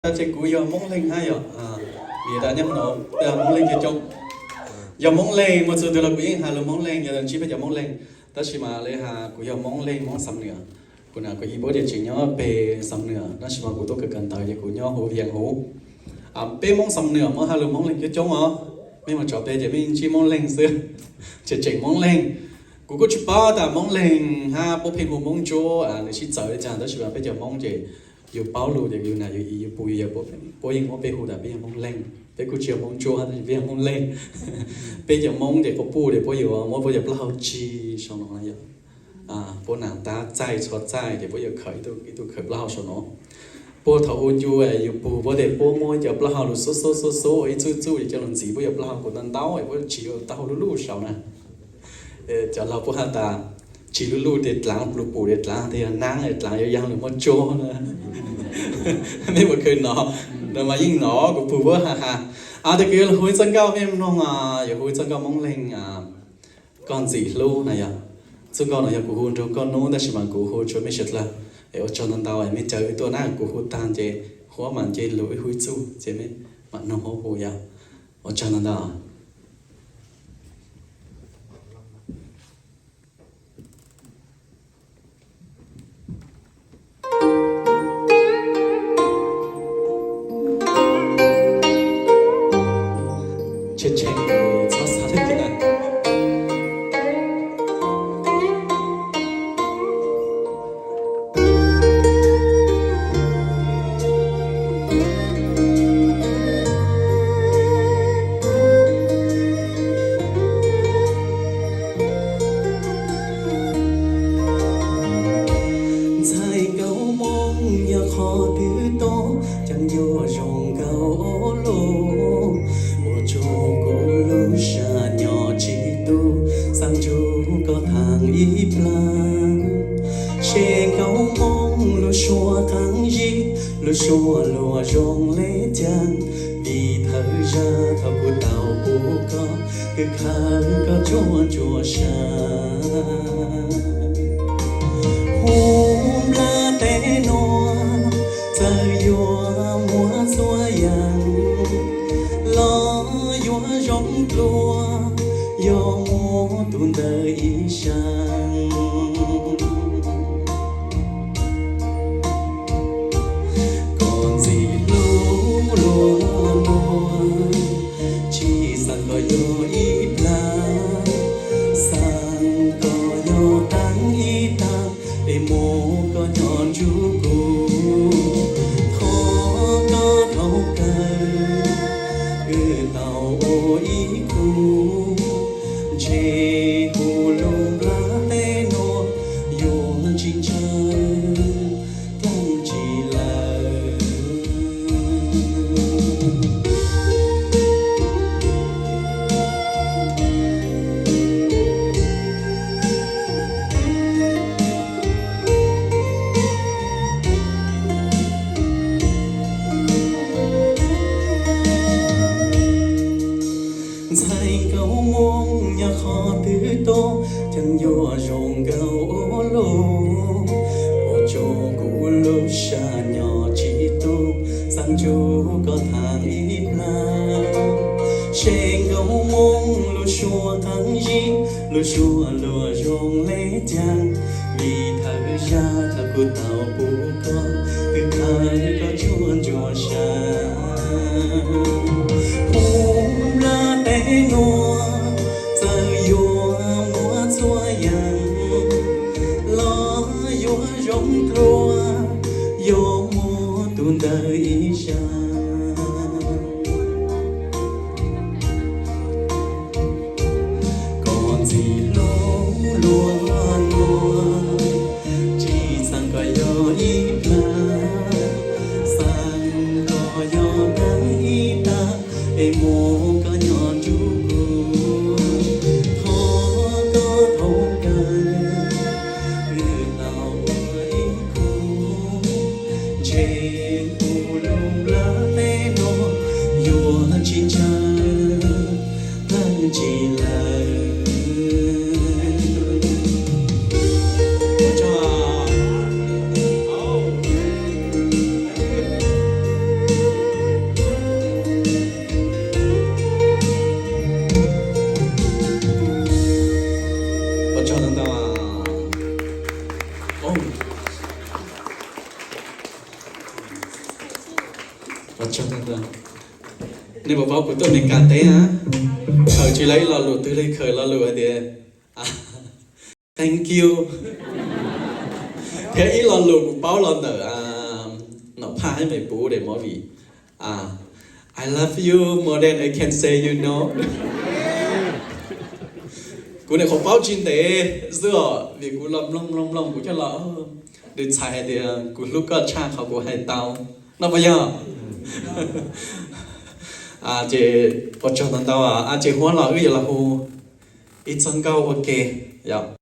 Ces kuv yog Hmoob Leeg hab yom. Vim tas nyob no yog Hmoob Leeg coob coob. Yog Hmoob Leeg, muaj txhua tug los kuv yeej has lug Hmoob Leeg, yog tas ntsib peb cov Hmoob Leeg. Tab sis mas lawv has kuv yog Hmoob Leeg, Hmoob Xam Nuam. Kuv nam kuv ib puab ces tseem nyob peg Xam Nuam, tab sis mas kuv tuaj kawm kawm ntawv ces kuv nyob huv Vias Huv. Peb Hmoob Xam Nuam muaj has lug Hmoob Leeg coob coob os. Mej mus txog peg ces mej ntsib Hmoob Leeg xwb, tseem tseem Hmoob Leeg. Kuv kuj tsis paub tas Hmoob Leeg hab puab pheej hu Hmoob Ntsuab nws sib txawv li cas, tab sis mas peb cov Hmoob ces yus paub lug ces yus nam yus i yus pug yus yawg puab yeej muab peb hu tas peb yog Hmoob Leeg. Peb kuj tsis yog Hmoob Ntsuab tab sis peb yog Hmoob Leeg. Peb cov Hmoob ces quas puj ces puab yuav muab puab cov plaub hau tsi sau no yom. Puab nam tab txaij txhua txaij ces puab yuav khaws ib tug khaws plaub hau sau no. Puag thaum u cu yus pug puab tes puab muab cov plaub hau lug xub xub xub xub ib txuj txuj es coj lug ntxiv puab cov plaub hau kuv ntau ntau es puab tsis yuav taub hau luj luj sau na. Cov laug puab has tas tsis luj luj tes dlaav, lug pum tes dlaav, tes yog naab tes dlaav yuav yaag lug muab tsuab na. Mej puas khaws nov? Nov mas yeej nov, kuv pug puab has has. Tes kuv yuav lug hu ib txoj nkauj mej mloog, yuav hu ib txoj nkauj Hmoob Leeg, Koj Ntxim Hlub na yom. Txoj nkauj no yog kuv hu nrug koj nub tab sis mas kuv hu tsua mej sawv dlawg. Es ua tsaug ntau ntau mej caw wb tuaj na, kuv hu taag ces huab mam nce lug wb hu ib txuj ces mej mam noog huab hu yom. Ua tsaug ntau ntau. Ntxhais nkauj Moob yog qhov twg tuaj caag yuav zoo nkauj luj, ua rua kuv lub sam nyo tsis tu, xaav nrug koj thaam ib plag. Seb nkauj Moob lub suab qaab zib, lub suab luag zoo le caag, vim thawm zag thaum kuv tau pum koj, kws khawb koj tsuag ntsuag sab. Huv nplaj teb nuav txawm yuav muaj txhua yaam, los yuav zoo dlua yog muaj tug ntawd ib sab. Koj ntxim hlub luag ntuag, tsis xaav koj yog ib plag, xaav koj yog taag ib taag, es muab koj nyob nrug kuv. Thov koj thaum kawg, wb tau ua ib khub, ntshe huv lub nplaj teb nuav yuav tsis ntshaw dlaab tsi lawm. Ntxhais nkauj Moob yog qhov twg tuaj caag yuav zoo nkauj luj, ua rua kuv lub sam nyo tsis tu, xaav nrug koj thaam ib plag. Seb nkauj Moob lub suab qaab zib, lub suab luag zoo le caag, vim thawm zag thaum kuv tau pum koj, kws khawb koj tsuag ntsuag sab. Huv nplaj teb nuav txawm yuav muaj txhua yaam, los yuav zoo dlua yog muaj tug ntawd ib sab. Koj ntxim hlub luag ntuag, tsis xaav koj yog ib plag, xaav koj yog taag ib taag, es muab koj nyob nrug kuv. Thov koj thaum kawg, wb tau ua ib khub, ntshe huv lub nplaj teb nuav yuav tsis ntshaw dlaab tsi lawm. Nej puas paub kuv tuaj Amelikas teb na? Khaws tsis tau ib lo lus twg li, khaws lo lus hais tias thank you, thiab ib lo lus kuv paub los ntawm Nom Phaj thiab Maiv Puv daim movie, I love you more than I can say you know. Kuv nyuam qhuav paub tsis ntev xwb os, vim kuv los mloog mloog mloog kuv coj los, nws txhais hais tias kuv hlub koj tshaj qhov kuv hais tau no puas yog? Ces ua tsaug ntau ntau, ces huab los wb yuav los hu ib txoj nkauj ua ke, yog.